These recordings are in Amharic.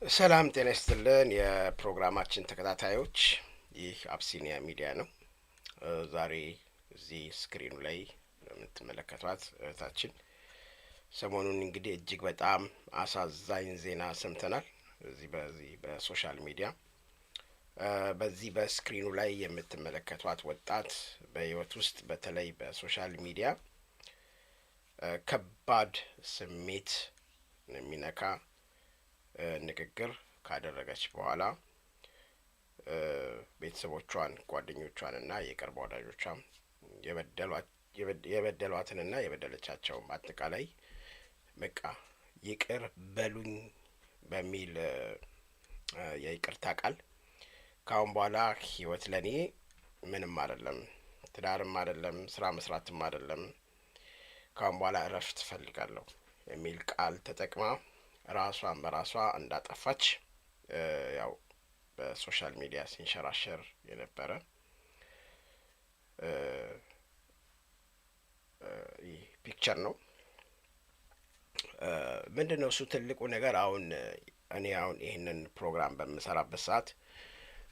ሰላም ጤና ይስጥልን የፕሮግራማችን ተከታታዮች፣ ይህ አብሲኒያ ሚዲያ ነው። ዛሬ እዚህ screen ኑ ላይ የምትመለከቷት እህታችን ሰሞኑን እንግዲህ እጅግ በጣም አሳዛኝ ዜና ሰምተናል። እዚህ በዚህ በ social media በዚህ በ screen ኑ ላይ የምትመለከቷት ወጣት በህይወት ውስጥ በተለይ በ social media ከባድ ስሜት የሚነካ ንግግር ካደረገች በኋላ ቤተሰቦቿን፣ ጓደኞቿን እና የቅርብ ወዳጆቿን የበደሏትንና የበደለቻቸውን በአጠቃላይ በቃ ይቅር በሉኝ በሚል የይቅርታ ቃል ከአሁን በኋላ ህይወት ለእኔ ምንም አይደለም፣ ትዳርም አይደለም፣ ስራ መስራትም አይደለም፣ ከአሁን በኋላ እረፍት እፈልጋለሁ የሚል ቃል ተጠቅማ ራሷን በራሷ እንዳጠፋች ያው በ social media ሲንሸራሸር የነበረ picture ነው። ምንድን ነው እሱ ትልቁ ነገር? አሁን እኔ አሁን ይህንን ፕሮግራም በምሰራበት ሰዓት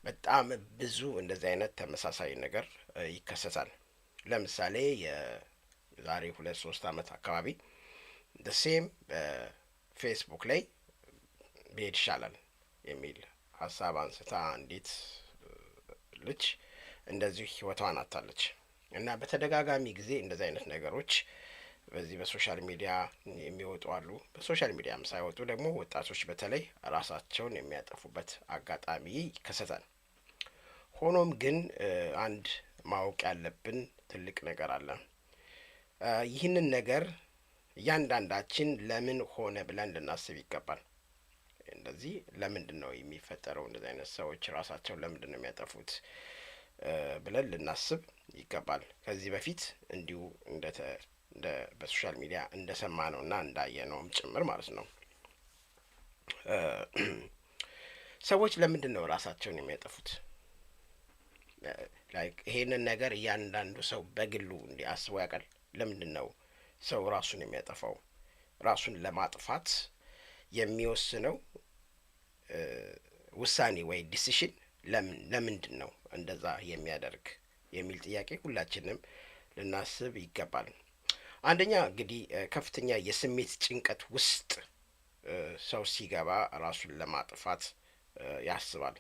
በጣም ብዙ እንደዚህ አይነት ተመሳሳይ ነገር ይከሰታል። ለምሳሌ የዛሬ 2-3 ዓመት አካባቢ same ፌስቡክ ላይ ብሄድ ይሻላል የሚል ሀሳብ አንስታ አንዲት ልጅ እንደዚሁ ህይወቷን አጥታለች። እና በተደጋጋሚ ጊዜ እንደዚህ አይነት ነገሮች በዚህ በ social media የሚወጡ አሉ። በ social media ም ሳይወጡ ደግሞ ወጣቶች በተለይ ራሳቸውን የሚያጠፉበት አጋጣሚ ይከሰታል። ሆኖም ግን አንድ ማወቅ ያለብን ትልቅ ነገር አለ። ይህንን ነገር እያንዳንዳችን ለምን ሆነ ብለን ልናስብ ይገባል። እንደዚህ ለምንድን ነው የሚፈጠረው? እንደዚህ አይነት ሰዎች ራሳቸውን ለምንድን ነው የሚያጠፉት ብለን ልናስብ ይገባል። ከዚህ በፊት እንዲሁ እንደ በ social media እንደሰማነው እና እንዳየነውም ጭምር ማለት ነው። ሰዎች ለምንድን ነው ራሳቸውን የሚያጠፉት? Like ይሄንን ነገር እያንዳንዱ ሰው በግሉ እንዲህ አስቦ ያውቃል? ለምንድን ነው ሰው ራሱን የሚያጠፋው? ራሱን ለማጥፋት የሚወስነው ውሳኔ ወይ decision ለምንድን ነው እንደዛ የሚያደርግ የሚል ጥያቄ ሁላችንም ልናስብ ይገባል። አንደኛ እንግዲህ ከፍተኛ የስሜት ጭንቀት ውስጥ ሰው ሲገባ ራሱን ለማጥፋት ያስባል።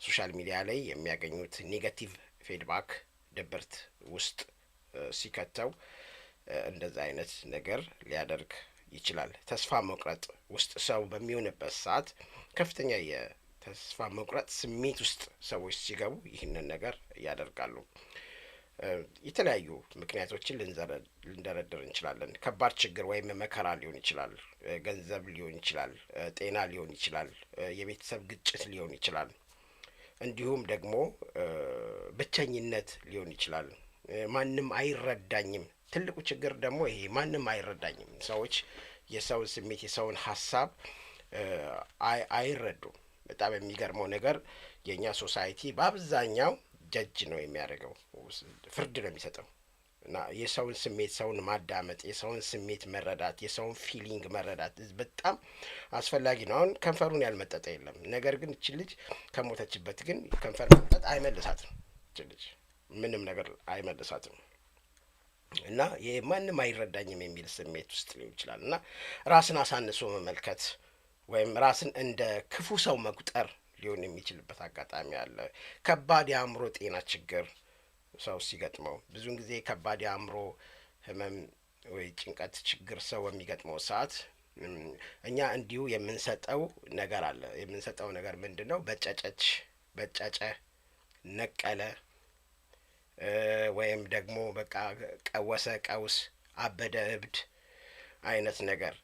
Social media ላይ የሚያገኙት negative feedback ድብርት ውስጥ ሲከተው እንደዛ አይነት ነገር ሊያደርግ ይችላል። ተስፋ መቁረጥ ውስጥ ሰው በሚሆንበት ሰዓት፣ ከፍተኛ የተስፋ መቁረጥ ስሜት ውስጥ ሰዎች ሲገቡ ይህንን ነገር ያደርጋሉ። የተለያዩ ምክንያቶችን ልንደረድር እንችላለን። ከባድ ችግር ወይም መከራ ሊሆን ይችላል፣ ገንዘብ ሊሆን ይችላል፣ ጤና ሊሆን ይችላል፣ የቤተሰብ ግጭት ሊሆን ይችላል። እንዲሁም ደግሞ ብቸኝነት ሊሆን ይችላል። ማንም አይረዳኝም። ትልቁ ችግር ደግሞ ይሄ ማንም አይረዳኝም። ሰዎች የሰውን ስሜት፣ የሰውን ሀሳብ አይረዱም። በጣም የሚገርመው ነገር የእኛ society በአብዛኛው judge ነው የሚያደርገው፣ ፍርድ ነው የሚሰጠው እና የሰውን ስሜት፣ ሰውን ማዳመጥ፣ የሰውን ስሜት መረዳት፣ የሰውን feeling መረዳት በጣም አስፈላጊ ነው። አሁን ከንፈሩን ያልመጠጠ የለም። ነገር ግን እቺ ልጅ ከሞተችበት ግን ከንፈር መምጠጥ አይመልሳትም። እቺ ልጅ ምንም ነገር አይመልሳትም። እና ማንም አይረዳኝም የሚል ስሜት ውስጥ ሊሆን ይችላል እና ራስን አሳንሶ መመልከት ወይም ራስን እንደ ክፉ ሰው መቁጠር ሊሆን የሚችልበት አጋጣሚ አለ። ከባድ የአእምሮ ጤና ችግር ሰው ሲገጥመው፣ ብዙውን ጊዜ ከባድ የአእምሮ ህመም ወይ ጭንቀት ችግር ሰው በሚገጥመው ሰዓት እኛ እንዲሁ የምንሰጠው ነገር አለ። የምንሰጠው ነገር ምንድን ነው? በጨጨች፣ በጨጨ፣ ነቀለ ወይም ደግሞ በቃ ቀወሰ፣ ቀውስ፣ አበደ፣ እብድ አይነት ነገር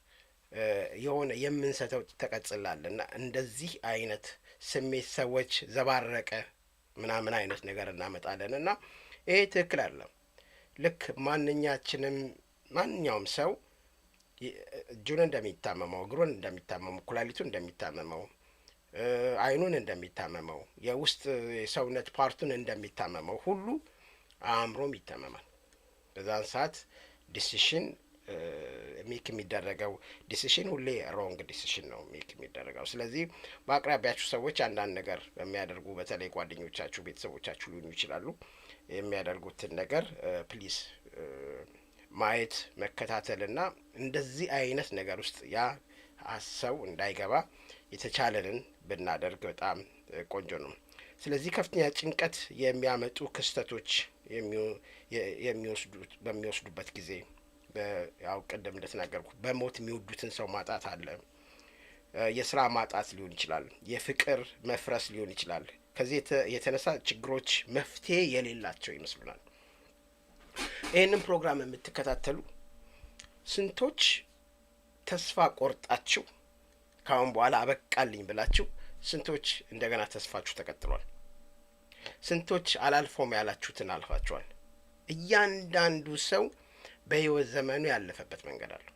የሆነ የምንሰጠው ተቀጽላ አለ እና እንደዚህ አይነት ስሜት ሰዎች ዘባረቀ ምናምን አይነት ነገር እናመጣለን እና ይሄ ትክክል አይደለም። ልክ ማንኛችንም ማንኛውም ሰው እጁን እንደሚታመመው፣ እግሩን እንደሚታመመው፣ ኩላሊቱን እንደሚታመመው፣ አይኑን እንደሚታመመው፣ የውስጥ የሰውነት part ኡን እንደሚታመመው ሁሉ አእምሮም ይታመማል። በዛን ሰዓት decision make የሚደረገው decision ሁሌ wrong decision ነው make የሚደረገው። ስለዚህ በአቅራቢያችሁ ሰዎች አንዳንድ ነገር በሚያደርጉ፣ በተለይ ጓደኞቻችሁ፣ ቤተሰቦቻችሁ ሊሆኑ ይችላሉ፣ የሚያደርጉትን ነገር please ማየት፣ መከታተልና እንደዚህ አይነት ነገር ውስጥ ያ ሰው እንዳይገባ የተቻለንን ብናደርግ በጣም ቆንጆ ነው። ስለዚህ ከፍተኛ ጭንቀት የሚያመጡ ክስተቶች የሚወስዱት በሚወስዱበት ጊዜ፣ ያው ቅድም እንደተናገርኩት በሞት የሚወዱትን ሰው ማጣት አለ። የስራ ማጣት ሊሆን ይችላል። የፍቅር መፍረስ ሊሆን ይችላል። ከዚህ የተነሳ ችግሮች መፍትሄ የሌላቸው ይመስሉናል። ይህንን ፕሮግራም የምትከታተሉ ስንቶች ተስፋ ቆርጣችሁ ከአሁን በኋላ አበቃልኝ ብላችሁ፣ ስንቶች እንደገና ተስፋችሁ ተቀጥሏል? ስንቶች አላልፈውም ያላችሁትን አልፋችኋል? እያንዳንዱ ሰው በህይወት ዘመኑ ያለፈበት መንገድ አለው።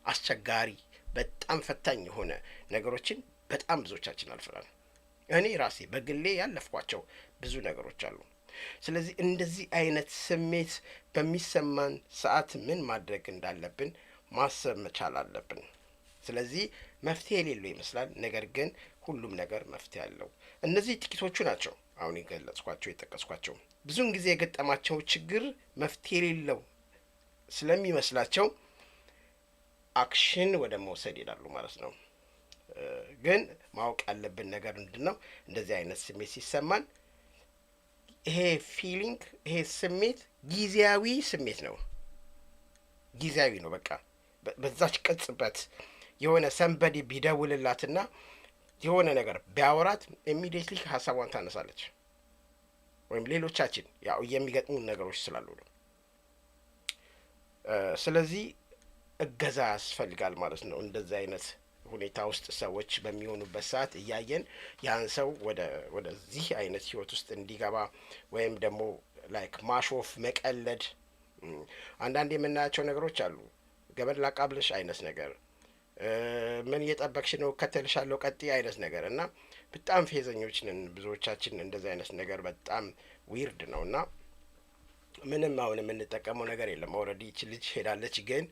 አስቸጋሪ፣ በጣም ፈታኝ የሆነ ነገሮችን በጣም ብዙዎቻችን አልፈናል። እኔ ራሴ በግሌ ያለፍኳቸው ብዙ ነገሮች አሉ። ስለዚህ እንደዚህ አይነት ስሜት በሚሰማን ሰዓት ምን ማድረግ እንዳለብን ማሰብ መቻል አለብን። ስለዚህ መፍትሄ የሌለው ይመስላል፣ ነገር ግን ሁሉም ነገር መፍትሄ አለው። እነዚህ ጥቂቶቹ ናቸው አሁን የገለጽኳቸው፣ የጠቀስኳቸው። ብዙውን ጊዜ የገጠማቸው ችግር መፍትሄ የሌለው ስለሚመስላቸው action ወደ መውሰድ ይሄዳሉ ማለት ነው። ግን ማወቅ ያለብን ነገር ምንድን ነው? እንደዚህ አይነት ስሜት ሲሰማን ይሄ feeling፣ ይሄ ስሜት ጊዜያዊ ስሜት ነው። ጊዜያዊ ነው። በቃ በዛች ቅጽበት የሆነ somebody ቢደውልላትና የሆነ ነገር ቢያወራት immediately ሀሳቧን ታነሳለች። ወይም ሌሎቻችን ያው የሚገጥሙን ነገሮች ስላሉ ነው። ስለዚህ እገዛ ያስፈልጋል ማለት ነው። እንደዚህ አይነት ሁኔታ ውስጥ ሰዎች በሚሆኑበት ሰዓት እያየን ያን ሰው ወደዚህ አይነት ህይወት ውስጥ እንዲገባ ወይም ደግሞ like ማሾፍ፣ መቀለድ፣ አንዳንድ የምናያቸው ነገሮች አሉ። ገመድ ላቃብልሽ አይነት ነገር፣ ምን እየጠበቅሽ ነው፣ እከተልሻለሁ፣ ቀጥይ አይነት ነገር እና በጣም ፌዘኞች ነን ብዙዎቻችን። እንደዚህ አይነት ነገር በጣም weird ነው እና ምንም አሁን የምንጠቀመው ነገር የለም። Already ይች ልጅ ሄዳለች። ግን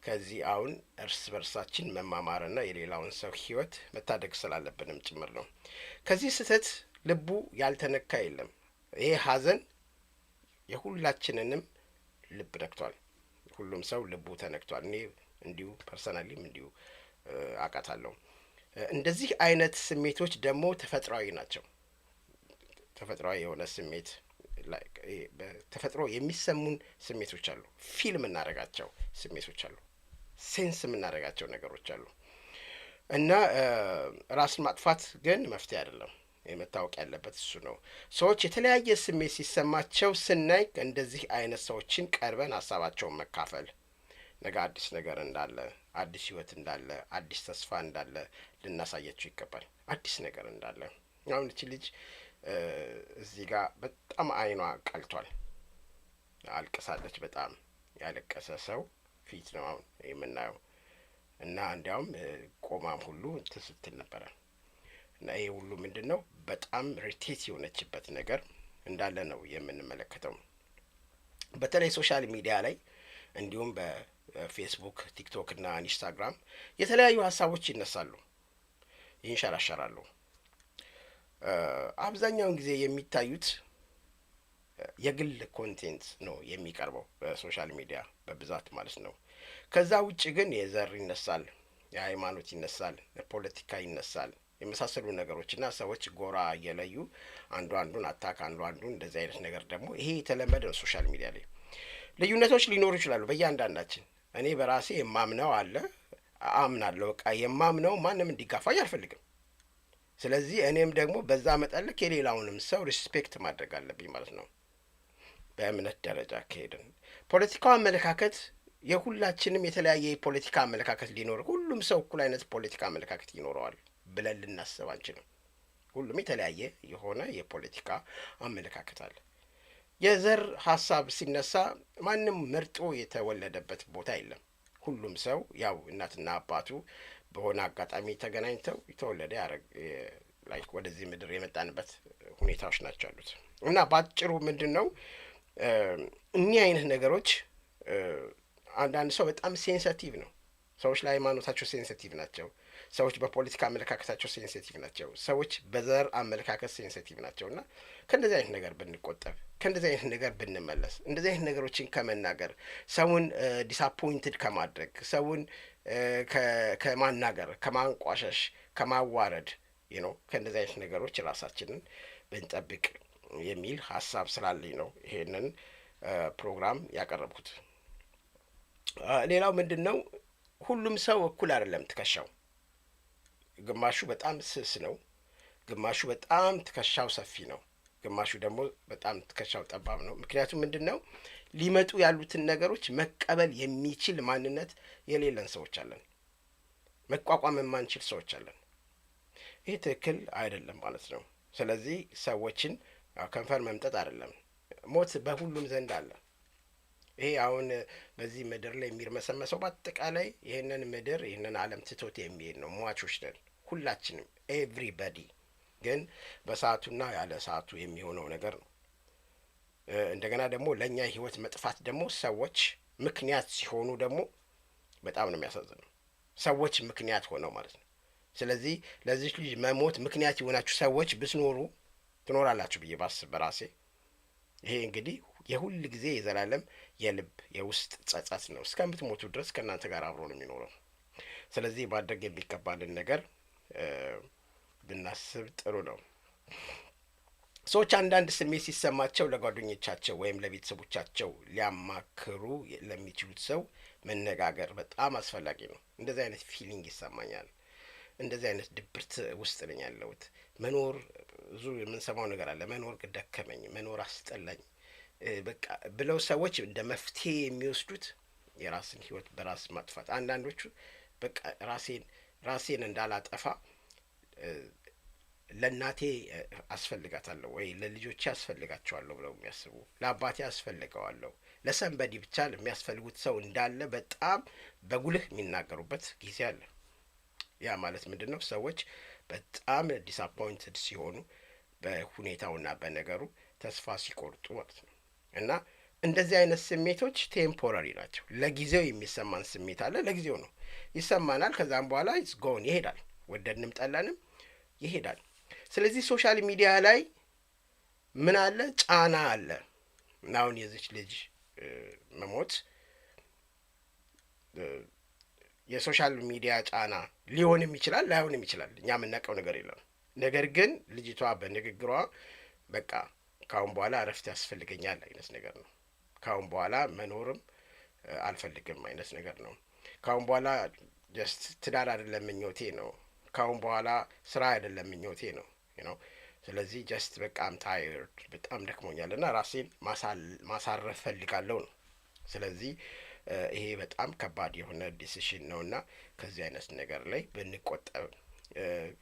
ከዚህ አሁን እርስ በርሳችን መማማርና የሌላውን ሰው ህይወት መታደግ ስላለብንም ጭምር ነው። ከዚህ ስህተት ልቡ ያልተነካ የለም። ይሄ ሀዘን የሁላችንንም ልብ ነክቷል። ሁሉም ሰው ልቡ ተነክቷል። እኔ እንዲሁ personally ም እንዲሁ አውቃታለሁ። እንደዚህ አይነት ስሜቶች ደግሞ ተፈጥሯዊ ናቸው። ተፈጥሯዊ የሆነ ስሜት፣ ተፈጥሮ የሚሰሙን ስሜቶች አሉ። Feel የምናደርጋቸው ስሜቶች አሉ። Sense የምናደርጋቸው ነገሮች አሉ እና ራስን ማጥፋት ግን መፍትሄ አይደለም። መታወቅ ያለበት እሱ ነው። ሰዎች የተለያየ ስሜት ሲሰማቸው ስናይ እንደዚህ አይነት ሰዎችን ቀርበን ሀሳባቸውን መካፈል፣ ነገ አዲስ ነገር እንዳለ፣ አዲስ ህይወት እንዳለ፣ አዲስ ተስፋ እንዳለ ልናሳያቸው ይገባል። አዲስ ነገር እንዳለ። አሁን እቺ ልጅ እዚህ ጋር በጣም አይኗ ቀልቷል፣ አልቅሳለች። በጣም ያለቀሰ ሰው ፊት ነው አሁን የምናየው እና እንዲያውም ቆማም ሁሉ እንትን ስትል ነበረ እና ይሄ ሁሉ ምንድን ነው? በጣም irritate የሆነችበት ነገር እንዳለ ነው የምንመለከተው። በተለይ social media ላይ እንዲሁም በፌስቡክ፣ ቲክቶክ እና ኢንስታግራም የተለያዩ ሀሳቦች ይነሳሉ፣ ይንሸራሸራሉ። አብዛኛውን ጊዜ የሚታዩት የግል content ነው የሚቀርበው በ social media በብዛት ማለት ነው። ከዛ ውጭ ግን የዘር ይነሳል፣ የሃይማኖት ይነሳል፣ የፖለቲካ ይነሳል፣ የመሳሰሉ ነገሮች እና ሰዎች ጎራ እየለዩ አንዱ አንዱን attack፣ አንዱ አንዱን እንደዚህ አይነት ነገር ደግሞ ይሄ የተለመደ ነው social media ላይ። ልዩነቶች ሊኖሩ ይችላሉ በእያንዳንዳችን። እኔ በራሴ የማምነው አለ፣ አምናለሁ። በቃ የማምነው ማንም እንዲጋፋኝ አልፈልግም። ስለዚህ እኔም ደግሞ በዛ መጠን ልክ የሌላውንም ሰው respect ማድረግ አለብኝ ማለት ነው። በእምነት ደረጃ ከሄድን ፖለቲካው አመለካከት የሁላችንም የተለያየ የፖለቲካ አመለካከት ሊኖር፣ ሁሉም ሰው እኩል አይነት ፖለቲካ አመለካከት ይኖረዋል ብለን ልናስብ አንችልም። ሁሉም የተለያየ የሆነ የፖለቲካ አመለካከት አለ። የዘር ሀሳብ ሲነሳ ማንም መርጦ የተወለደበት ቦታ የለም። ሁሉም ሰው ያው እናትና አባቱ በሆነ አጋጣሚ ተገናኝተው የተወለደ፣ like ወደዚህ ምድር የመጣንበት ሁኔታዎች ናቸው ያሉት እና በአጭሩ ምንድን ነው እኒህ አይነት ነገሮች አንዳንድ ሰው በጣም sensitive ነው። ሰዎች ለሃይማኖታቸው sensitive ናቸው። ሰዎች በፖለቲካ አመለካከታቸው sensitive ናቸው። ሰዎች በዘር አመለካከት sensitive ናቸው። እና ከእንደዚህ አይነት ነገር ብንቆጠብ፣ ከእንደዚህ አይነት ነገር ብንመለስ፣ እንደዚህ አይነት ነገሮችን ከመናገር፣ ሰውን disappointed ከማድረግ፣ ሰውን ከማናገር፣ ከማንቋሸሽ፣ ከማዋረድ ከእንደዚህ አይነት ነገሮች ራሳችንን ብንጠብቅ የሚል ሀሳብ ስላለኝ ነው ይሄንን ፕሮግራም ያቀረብኩት። ሌላው ምንድን ነው? ሁሉም ሰው እኩል አይደለም ትከሻው። ግማሹ በጣም ስስ ነው፣ ግማሹ በጣም ትከሻው ሰፊ ነው፣ ግማሹ ደግሞ በጣም ትከሻው ጠባብ ነው። ምክንያቱም ምንድን ነው፣ ሊመጡ ያሉትን ነገሮች መቀበል የሚችል ማንነት የሌለን ሰዎች አለን። መቋቋም የማንችል ሰዎች አለን። ይህ ትክክል አይደለም ማለት ነው። ስለዚህ ሰዎችን ከንፈር መምጠጥ አይደለም። ሞት በሁሉም ዘንድ አለ። ይሄ አሁን በዚህ ምድር ላይ የሚርመሰመሰው በአጠቃላይ ይህንን ምድር፣ ይህንን ዓለም ትቶት የሚሄድ ነው። ሟቾች ነን ሁላችንም፣ everybody። ግን በሰዓቱና ያለ ሰዓቱ የሚሆነው ነገር ነው። እንደገና ደግሞ ለእኛ ህይወት መጥፋት ደግሞ ሰዎች ምክንያት ሲሆኑ ደግሞ በጣም ነው የሚያሳዝነው። ሰዎች ምክንያት ሆነው ማለት ነው። ስለዚህ ለዚች ልጅ መሞት ምክንያት የሆናችሁ ሰዎች ብትኖሩ፣ ትኖራላችሁ ብዬ ባስብ በራሴ፣ ይሄ እንግዲህ የሁል ጊዜ የዘላለም የልብ የውስጥ ጸጸት ነው። እስከምትሞቱ ድረስ ከእናንተ ጋር አብሮ ነው የሚኖረው። ስለዚህ ማድረግ የሚገባንን ነገር ብናስብ ጥሩ ነው። ሰዎች አንዳንድ ስሜት ሲሰማቸው ለጓደኞቻቸው ወይም ለቤተሰቦቻቸው ሊያማክሩ ለሚችሉት ሰው መነጋገር በጣም አስፈላጊ ነው። እንደዚህ አይነት feeling ይሰማኛል፣ እንደዚህ አይነት ድብርት ውስጥ ነኝ ያለሁት፣ መኖር፣ ብዙ የምንሰማው ነገር አለ። መኖር ደከመኝ፣ መኖር አስጠላኝ፣ በቃ ብለው ሰዎች እንደ መፍትሄ የሚወስዱት የራስን ህይወት በራስ ማጥፋት። አንዳንዶቹ በቃ ራሴን እንዳላጠፋ ለእናቴ አስፈልጋታለሁ ወይ ለልጆቼ አስፈልጋቸዋለሁ ብለው የሚያስቡ፣ ለአባቴ አስፈልገዋለሁ፣ ለ somebody ብቻ የሚያስፈልጉት ሰው እንዳለ በጣም በጉልህ የሚናገሩበት ጊዜ አለ። ያ ማለት ምንድን ነው? ሰዎች በጣም disappointed ሲሆኑ በሁኔታውና በነገሩ ተስፋ ሲቆርጡ ማለት ነው። እና እንደዚህ አይነት ስሜቶች temporary ናቸው። ለጊዜው የሚሰማን ስሜት አለ፣ ለጊዜው ነው ይሰማናል። ከዛም በኋላ it's gone፣ ይሄዳል፣ ወደድንም ጠላንም ይሄዳል። ስለዚህ social media ላይ ምን አለ? ጫና አለ። አሁን የዚች ልጅ መሞት የ social media ጫና ሊሆንም ይችላል፣ ላይሆንም ይችላል። እኛ የምናውቀው ነገር የለም። ነገር ግን ልጅቷ በንግግሯ በቃ ከአሁን በኋላ እረፍት ያስፈልገኛል አይነት ነገር ነው። ከአሁን በኋላ መኖርም አልፈልግም አይነት ነገር ነው። ከአሁን በኋላ just ትዳር አይደለም ምኞቴ ነው። ከአሁን በኋላ ስራ አይደለም ምኞቴ ነው። ስለዚህ just በቃ I'm tired፣ በጣም ደክሞኛል እና ራሴን ማሳረፍ ፈልጋለሁ ነው። ስለዚህ ይሄ በጣም ከባድ የሆነ decision ነው እና ከዚህ አይነት ነገር ላይ ብንቆጠብ፣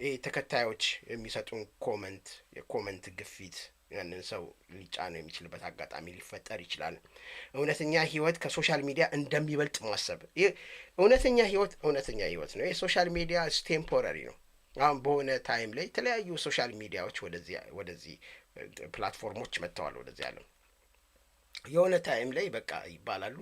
ይሄ ተከታዮች የሚሰጡን comment፣ የ comment ግፊት ያንን ሰው ሊጫነው የሚችልበት አጋጣሚ ሊፈጠር ይችላል። እውነተኛ ህይወት ከ social media እንደሚበልጥ ማሰብ። ይህ እውነተኛ ህይወት እውነተኛ ህይወት ነው። የ social media temporary ነው። አሁን በሆነ time ላይ የተለያዩ social media ዎች ወደዚህ platform ኦች መጥተዋል ወደዚህ ዓለም። የሆነ time ላይ በቃ ይባላሉ፣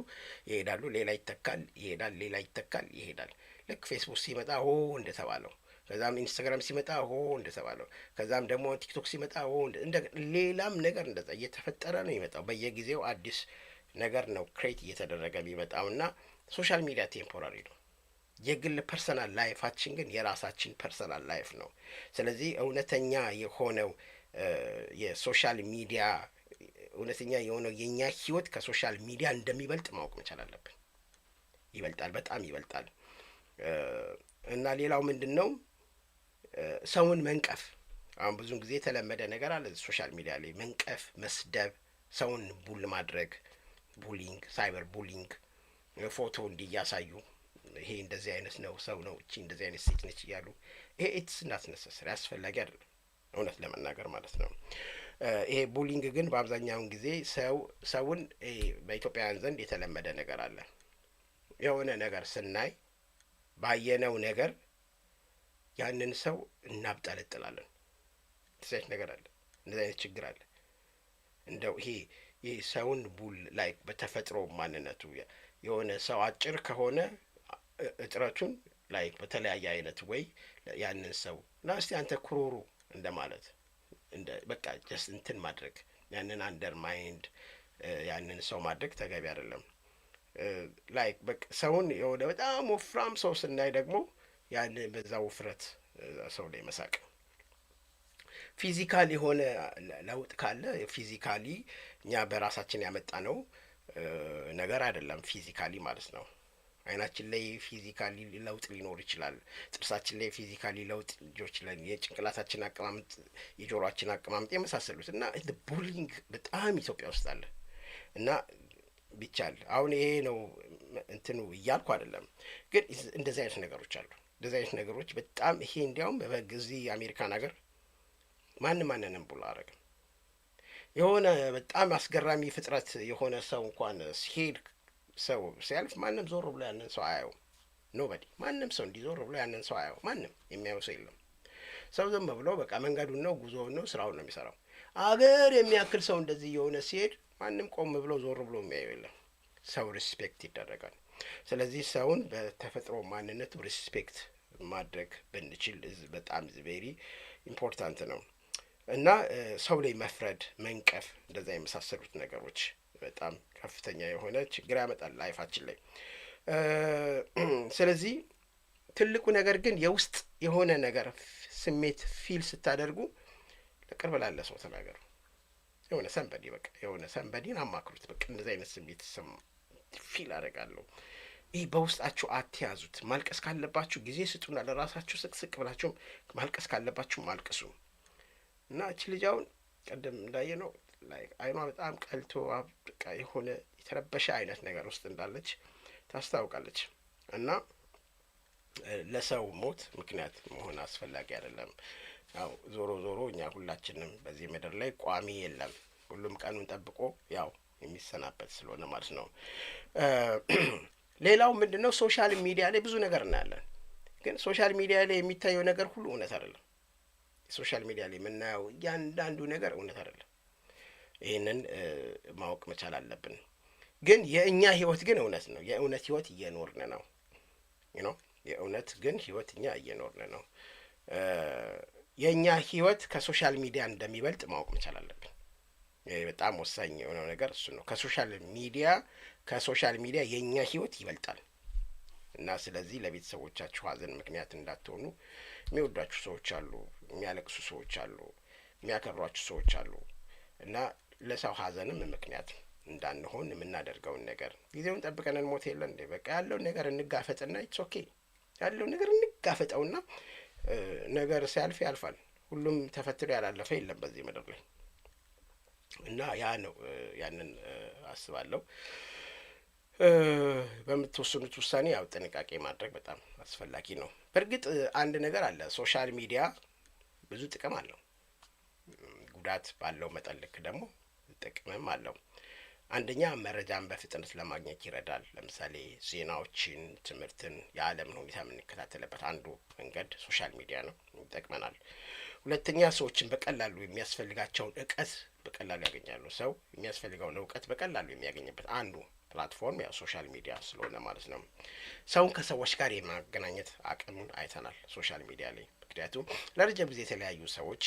ይሄዳሉ፣ ሌላ ይተካል፣ ይሄዳል፣ ሌላ ይተካል፣ ይሄዳል። ልክ ፌስቡክ ሲመጣ ሆ እንደተባለው፣ ከዛም ኢንስታግራም ሲመጣ ሆ እንደተባለው፣ ከዛም ደግሞ ቲክቶክ ሲመጣ ሆ፣ ሌላም ነገር እንደዛ እየተፈጠረ ነው የሚመጣው። በየጊዜው አዲስ ነገር ነው create እየተደረገ የሚመጣው እና social media temporary ነው። የግል personal life ኣችን ግን የራሳችን personal life ነው። ስለዚህ እውነተኛ የሆነው የ social media፣ እውነተኛ የሆነው የእኛ ህይወት ከ social media እንደሚበልጥ ማወቅ መቻል አለብን። ይበልጣል፣ በጣም ይበልጣል። እና ሌላው ምንድን ነው? ሰውን መንቀፍ። አሁን ብዙን ጊዜ የተለመደ ነገር አለ social media ላይ፣ መንቀፍ፣ መስደብ፣ ሰውን bully ማድረግ፣ bullying፣ cyber bullying፣ ፎቶ እንዲያሳዩ ይሄ እንደዚህ አይነት ነው ሰው ነው፣ እቺ እንደዚህ አይነት ሴት ነች እያሉ፣ ይሄ it's not necessary፣ አስፈላጊ አይደለም እውነት ለመናገር ማለት ነው። ይሄ bullying ግን በአብዛኛውን ጊዜ ሰው ሰውን፣ በኢትዮጵያውያን ዘንድ የተለመደ ነገር አለ። የሆነ ነገር ስናይ ባየነው ነገር ያንን ሰው እናብጠለጥላለን። እንደዚህ አይነት ነገር አለ። እንደዚህ አይነት ችግር አለ። እንደው ይሄ ሰውን bully like በተፈጥሮ ማንነቱ የሆነ ሰው አጭር ከሆነ እጥረቱን like በተለያየ አይነት ወይ ያንን ሰው እና እስቲ አንተ ኩሩሩ እንደማለት፣ እንደ በቃ just እንትን ማድረግ፣ ያንን undermined ያንን ሰው ማድረግ ተገቢ አይደለም። Like በቃ ሰውን የሆነ በጣም ወፍራም ሰው ስናይ ደግሞ ያንን በዛ ውፍረት ሰው ላይ መሳቅ። Physical የሆነ ለውጥ ካለ physically እኛ በራሳችን ያመጣነው ነገር አይደለም፣ physically ማለት ነው። አይናችን ላይ physically ለውጥ ሊኖር ይችላል። ጥርሳችን ላይ physically ለውጥ ልጆች ላይ የጭንቅላታችን አቀማመጥ፣ የጆሮአችን አቀማመጥ የመሳሰሉት እና bullying በጣም ኢትዮጵያ ውስጥ አለ። እና ቢቻል አሁን ይሄ ነው እንትኑ እያልኩ አይደለም፣ ግን እንደዚህ አይነት ነገሮች አሉ። እንደዚህ አይነት ነገሮች በጣም ይሄ እንዲያውም በዚህ አሜሪካን ሀገር ማንም ማንንም bully አያደርግም። የሆነ በጣም አስገራሚ ፍጥረት የሆነ ሰው እንኳን ሲሄድ፣ ሰው ሲያልፍ ማንም ዞር ብሎ ያንን ሰው አያየውም። Nobody፣ ማንም ሰው እንዲህ ዞር ብሎ ያንን ሰው አያየው። ማንም የሚያየው ሰው የለም። ሰው ዝም ብሎ በቃ መንገዱን ነው፣ ጉዞውን ነው፣ ስራውን ነው የሚሰራው። አገር የሚያክል ሰው እንደዚህ የሆነ ሲሄድ ማንም ቆም ብሎ ዞር ብሎ የሚያየው የለም። ሰው respect ይደረጋል። ስለዚህ ሰውን በተፈጥሮ ማንነቱ respect ማድረግ ብንችል በጣም very important ነው። እና ሰው ላይ መፍረድ፣ መንቀፍ፣ እንደዛ የመሳሰሉት ነገሮች በጣም ከፍተኛ የሆነ ችግር ያመጣል life ኣችን ላይ። ስለዚህ ትልቁ ነገር ግን የውስጥ የሆነ ነገር ስሜት feel ስታደርጉ ለቅርብ ላለ ሰው ተናገሩ። የሆነ somebody፣ በቃ የሆነ somebody ን አማክሩት። በቃ እንደዚህ አይነት ስሜት feel አደርጋለሁ። ይህ በውስጣችሁ አትያዙት። ማልቀስ ካለባችሁ ጊዜ ስጡና ለራሳችሁ ስቅስቅ ብላችሁም ማልቀስ ካለባችሁ አልቅሱ። እና እቺ ልጅ አሁን ቀደም እንዳየነው like አይኗ በጣም ቀልቶ በቃ የሆነ የተረበሸ አይነት ነገር ውስጥ እንዳለች ታስታውቃለች። እና ለሰው ሞት ምክንያት መሆን አስፈላጊ አይደለም። ያው ዞሮ ዞሮ እኛ ሁላችንም በዚህ ምድር ላይ ቋሚ የለም። ሁሉም ቀኑን ጠብቆ ያው የሚሰናበት ስለሆነ ማለት ነው። ሌላው ምንድን ነው? Social media ላይ ብዙ ነገር እናያለን። ግን social media ላይ የሚታየው ነገር ሁሉ እውነት አይደለም። Social media ላይ የምናየው እያንዳንዱ ነገር እውነት አይደለም። ይህንን ማወቅ መቻል አለብን። ግን የእኛ ህይወት ግን እውነት ነው። የእውነት ህይወት እየኖርን ነው። የእውነት ግን ህይወት እኛ እየኖርን ነው። የእኛ ህይወት ከ social media እንደሚበልጥ ማወቅ መቻል አለብን። በጣም ወሳኝ የሆነው ነገር እሱ ነው። ከ social media የእኛ ህይወት ይበልጣል። እና ስለዚህ ለቤተሰቦቻችሁ ሀዘን ምክንያት እንዳትሆኑ። የሚወዷችሁ ሰዎች አሉ፣ የሚያለቅሱ ሰዎች አሉ፣ የሚያከብሯችሁ ሰዎች አሉ። እና ለሰው ሀዘንም ምክንያት እንዳንሆን የምናደርገውን ነገር ጊዜውን ጠብቀን እንሞት የለ እንዴ? በቃ ያለውን ነገር እንጋፈጥና it's okay፣ ያለውን ነገር እንጋፈጠውና ነገር ሲያልፍ ያልፋል። ሁሉም ተፈትኖ ያላለፈ የለም በዚህ ምድር ላይ። እና ያ ነው፣ ያንን አስባለሁ። በምትወስኑት ውሳኔ ያው ጥንቃቄ ማድረግ በጣም አስፈላጊ ነው። በእርግጥ አንድ ነገር አለ። Social media ብዙ ጥቅም አለው። ጉዳት ባለው መጠን ልክ ደግሞ ጥቅምም አለው። አንደኛ መረጃን በፍጥነት ለማግኘት ይረዳል። ለምሳሌ ዜናዎችን፣ ትምህርትን፣ የዓለምን ሁኔታ የምንከታተልበት አንዱ መንገድ social media ነው፣ ይጠቅመናል። ሁለተኛ ሰዎችን በቀላሉ የሚያስፈልጋቸውን እውቀት በቀላሉ ያገኛሉ። ሰው የሚያስፈልገውን እውቀት በቀላሉ የሚያገኝበት አንዱ platform ያው social media ስለሆነ ማለት ነው። ሰውን ከሰዎች ጋር የማገናኘት አቅሙን አይተናል social media ላይ። ምክንያቱም ለረጅም ጊዜ የተለያዩ ሰዎች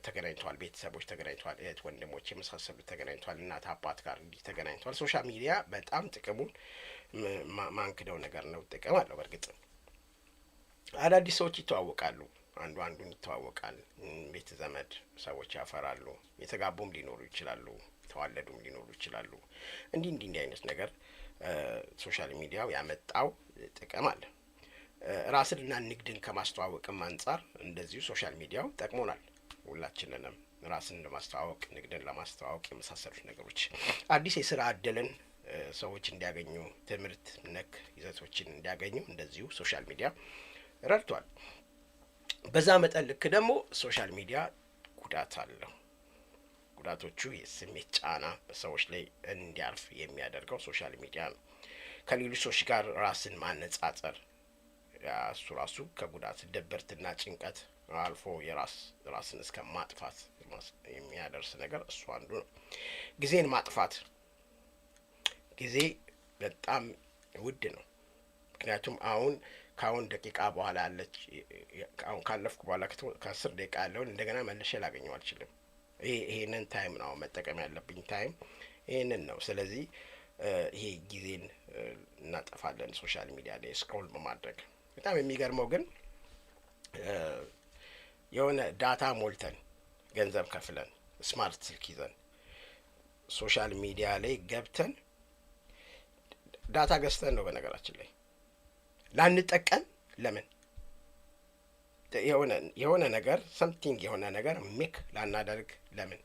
ተገናኝተዋል፣ ቤተሰቦች ተገናኝተዋል፣ እህት ወንድሞች የመሳሰሉት ተገናኝተዋል፣ እናት አባት ጋር እንዲህ ተገናኝተዋል። Social media በጣም ጥቅሙን ማንክደው ነገር ነው። ጥቅም አለው። በእርግጥ አዳዲስ ሰዎች ይተዋወቃሉ። አንዱ አንዱን ይተዋወቃል። ቤተ ዘመድ ሰዎች ያፈራሉ። የተጋቡም ሊኖሩ ይችላሉ፣ የተዋለዱም ሊኖሩ ይችላሉ። እንዲህ እንዲህ እንዲህ አይነት ነገር social media ው ያመጣው ጥቅም አለ። ራስንና ንግድን ከማስተዋወቅም አንጻር እንደዚሁ social media ው ጠቅሞናል ሁላችንንም። ራስን ለማስተዋወቅ፣ ንግድን ለማስተዋወቅ የመሳሰሉት ነገሮች፣ አዲስ የስራ እድልን ሰዎች እንዲያገኙ፣ ትምህርት ነክ ይዘቶችን እንዲያገኙ እንደዚሁ social media ረድቷል። በዛ መጠን ልክ ደግሞ social media ጉዳት አለው። ጉዳቶቹ የስሜት ጫና በሰዎች ላይ እንዲያርፍ የሚያደርገው social media ነው። ከሌሎች ሰዎች ጋር ራስን ማነጻጸር እሱ ራሱ ከጉዳት፣ ድብርትና ጭንቀት አልፎ የራስ ራስን እስከ ማጥፋት የሚያደርስ ነገር እሱ አንዱ ነው። ጊዜን ማጥፋት፣ ጊዜ በጣም ውድ ነው። ምክንያቱም አሁን ከአሁን ደቂቃ በኋላ ያለች፣ አሁን ካለፍኩ በኋላ ከ10 ደቂቃ ያለውን እንደገና መልሼ ላገኘው አልችልም። ይሄንን time ነው መጠቀም ያለብኝ፣ time ይሄንን ነው። ስለዚህ ይሄ ጊዜን እናጠፋለን social media ላይ scroll በማድረግ። በጣም የሚገርመው ግን የሆነ data ሞልተን፣ ገንዘብ ከፍለን፣ smart ስልክ ይዘን፣ social media ላይ ገብተን፣ data ገዝተን ነው በነገራችን ላይ፣ ላንጠቀም ለምን? የሆነ ነገር something የሆነ ነገር make ላናደርግ ለምን?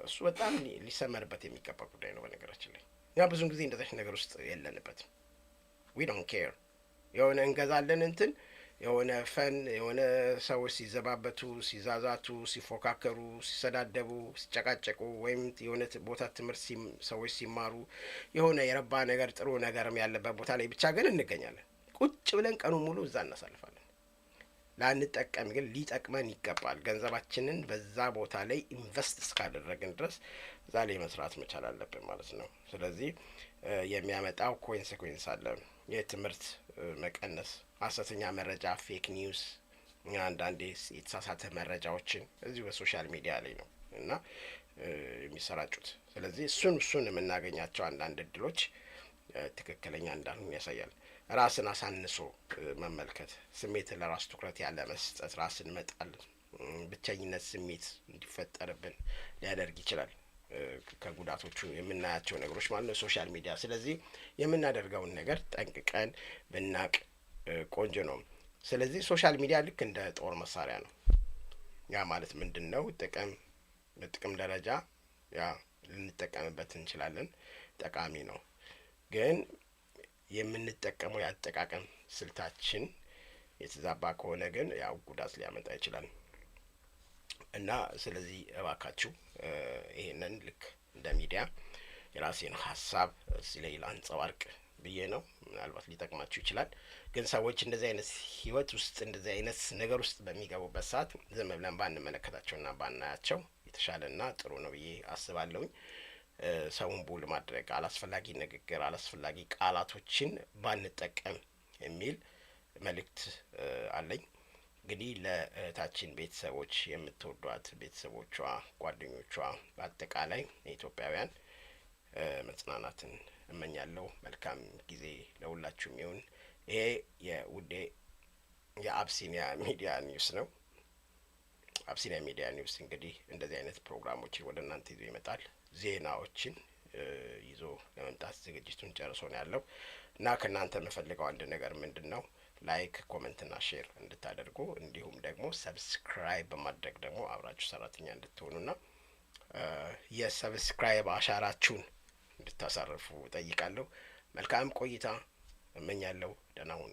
እሱ በጣም ሊሰመርበት የሚገባ ጉዳይ ነው። በነገራችን ላይ እኛ ብዙን ጊዜ እንደዚህ ነገር ውስጥ የለንበትም። We don't care። የሆነ እንገዛለን እንትን የሆነ fun የሆነ ሰዎች ሲዘባበቱ፣ ሲዛዛቱ፣ ሲፎካከሩ፣ ሲሰዳደቡ፣ ሲጨቃጨቁ ወይም የሆነ ቦታ ትምህርት ሰዎች ሲማሩ፣ የሆነ የረባ ነገር ጥሩ ነገርም ያለበት ቦታ ላይ ብቻ ግን እንገኛለን። ቁጭ ብለን ቀኑን ሙሉ እዛ እናሳልፋለን። ላንጠቀም ግን ሊጠቅመን ይገባል። ገንዘባችንን በዛ ቦታ ላይ invest እስካደረግን ድረስ እዛ ላይ መስራት መቻል አለብን ማለት ነው። ስለዚህ የሚያመጣው consequence አለ። የትምህርት መቀነስ፣ ሀሰተኛ መረጃ፣ fake news፣ አንዳንዴ የተሳሳተ መረጃዎችን እዚሁ በ social media ላይ ነው እና የሚሰራጩት። ስለዚህ እሱን የምናገኛቸው አንዳንድ እድሎች ትክክለኛ እንዳልሆኑ ያሳያል። ራስን አሳንሶ መመልከት፣ ስሜትን ለራስ ትኩረት ያለ መስጠት፣ ራስን መጣል፣ ብቸኝነት ስሜት እንዲፈጠርብን ሊያደርግ ይችላል። ከጉዳቶቹ የምናያቸው ነገሮች ማለት ነው social media። ስለዚህ የምናደርገውን ነገር ጠንቅቀን ብናቅ ቆንጆ ነው። ስለዚህ social media ልክ እንደ ጦር መሳሪያ ነው። ያ ማለት ምንድን ነው? ጥቅም በጥቅም ደረጃ ያ ልንጠቀምበት እንችላለን፣ ጠቃሚ ነው። ግን የምንጠቀመው የአጠቃቀም ስልታችን የተዛባ ከሆነ ግን ያው ጉዳት ሊያመጣ ይችላል። እና ስለዚህ እባካችሁ ይሄንን ልክ እንደ ሚዲያ የራሴን ሀሳብ እዚህ ላይ ላንጸባርቅ ብዬ ነው። ምናልባት ሊጠቅማችሁ ይችላል። ግን ሰዎች እንደዚህ አይነት ህይወት ውስጥ፣ እንደዚህ አይነት ነገር ውስጥ በሚገቡበት ሰዓት ዝም ብለን ባንመለከታቸውና ባናያቸው የተሻለና ጥሩ ነው ብዬ አስባለሁኝ። ሰውን bully ማድረግ፣ አላስፈላጊ ንግግር፣ አላስፈላጊ ቃላቶችን ባንጠቀም የሚል መልእክት አለኝ። እንግዲህ ለእህታችን ቤተሰቦች፣ የምትወዷት ቤተሰቦቿ፣ ጓደኞቿ፣ በአጠቃላይ የኢትዮጵያውያን መጽናናትን እመኛለሁ። መልካም ጊዜ ለሁላችሁም ይሁን። ይሄ የውዴ የአብሲኒያ ሚዲያ ኒውስ ነው። አብሲኒያ ሚዲያ ኒውስ እንግዲህ እንደዚህ አይነት ፕሮግራሞችን ወደ እናንተ ይዞ ይመጣል። ዜናዎችን ይዞ ለመምጣት ዝግጅቱን ጨርሶ ነው ያለው እና ከእናንተ የምፈልገው አንድ ነገር ምንድን ነው? Like፣ comment ና share እንድታደርጉ እንዲሁም ደግሞ subscribe በማድረግ ደግሞ አብራችሁ ሰራተኛ እንድትሆኑና የ subscribe አሻራችሁን እንድታሳርፉ እጠይቃለሁ። መልካም ቆይታ እመኛለሁ። ደህና ሁኑ።